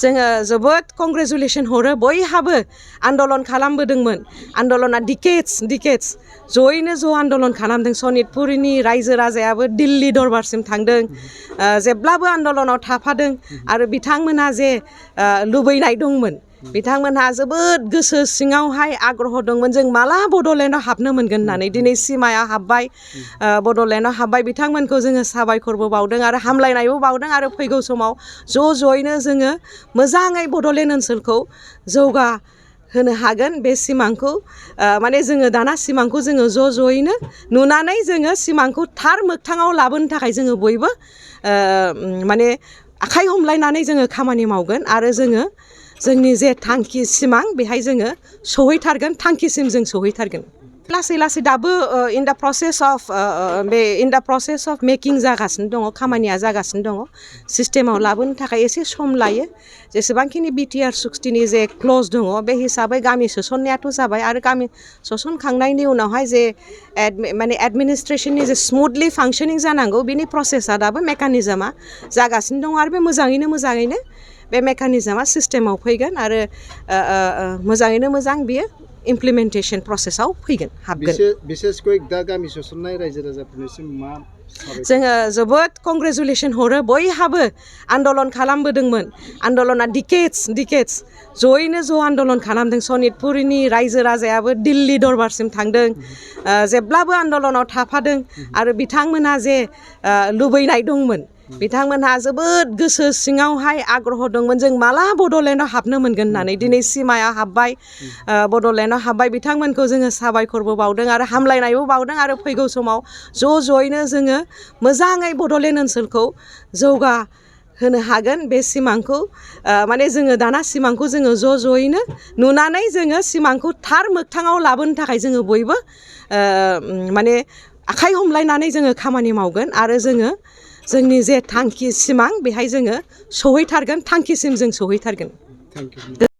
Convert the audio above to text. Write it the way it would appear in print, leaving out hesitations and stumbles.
जोङो जोबोद कंग्रेचुलेसन हरो बयहाबो आन्दलन खालामबोदोंमोन आन्दलना डिकेट्स जयैनो आन्दलन खालामदों सनितपुरनि रायजो राजायाबो दिल्ली दरबारसिम थांदों जेब्लाबो आन्दलनाव थाफादों आरो बिथांमोनहा जे लुबैनाय दंमोन बिथांमोनहा जोबोद गोसो सिङावहाय आग्रह दंमोन जों माला बड'लेण्डआव हाबनो मोनगोन होननानै दिनै सिमाया हाबबाय बड'लेण्डआव हाबबाय बिथांमोनखौ जोङो साबायखरबो बावदों आरो हामलायनायबो बावदों आरो फैगौ समाव ज'यैनो जोङो मोजाङै बड'लेण्ड ओनसोलखौ जौगा होनो हागोन बे सिमांखौ माने जोङो दाना सिमांखौ जोङो ज'यैनो नुनानै जोङो सिमांखौ थार मोगथाङाव लाबोनो थाखाय जोङो बयबो माने आखाइ हमलायनानै जोङो खामानि मावगोन आरो जोङो जोंनि जे थांखि सिमां बेहाय जोङो सहैथारगोन थांखिसिम जों सहैथारगोन लासै लासै दाबो इन दा प्रसेस अफ मेकिं जागासिनो दङ खामानिया जागासिनो दङ सिस्टेमाव लाबोनो थाखाय एसे सम लायो जेसेबांखिनि बिटिआर 60नि जे क्लज दङ बे हिसाबै गामि सोसननायाथ' जाबाय आरो गामि सोसनखांनायनि उनावहाय जे माने एडमिनिस्ट्रेसननि जे स्मुथलि फांसनिं जानांगौ बिनि प्रसेसा दाबो मेकानिजमा जागासिनो दङ आरो बे मोजाङैनो बे मेकानिजमा सिस्टेमाव फैगोन आरो मोजाङैनो मोजां बियो इमप्लिमेन्टेसन प्रसेसआव फैगोन हाबगोन बिसेसকৈ दा गामि सोसननाय रायजो राजाफोरनिसिम मा जोङो जोबोद कंग्रेचुलेसन हरो बयहाबो आन्दलन खालामबोदोंमोन आन्दलना डिकेट्स जयैनो आन्दलन खालामदों सनितपुरनि रायजो राजायाबो दिल्ली दरबारसिम थांदों जेब्लाबो आन्दलनाव थाफादों आरो बिथांमोनहा जे लुबैनाय दंमोन बिथांमोनहा जोबोद गोसो सिङावहाय आग्रह दंमोन जों माला बड'लेण्डआव हाबनो मोनगोन होननानै दिनै सिमाया हाबबाय बड'लेण्डआव हाबबाय बिथांमोनखौ जोङो साबायखरबो बावदों आरो हामलायनायबो बावदों आरो फैगौ समाव ज'यैनो जोङो मोजाङै बड'लेण्ड ओनसोलखौ जौगा होनो हागोन बे सिमांखौ माने जोङो दाना सिमांखौ जोङो ज'यैनो नुनानै जोङो सिमांखौ थार मोगथाङाव लाबोनो थाखाय जोङो बयबो माने आखाइ हमलायनानै जोङो खामानि मावगोन आरो जोङो जोंनि जे थांखि सिमां बेहाय जोङो सहैथारगोन थांखिसिम जों सहैथारगोन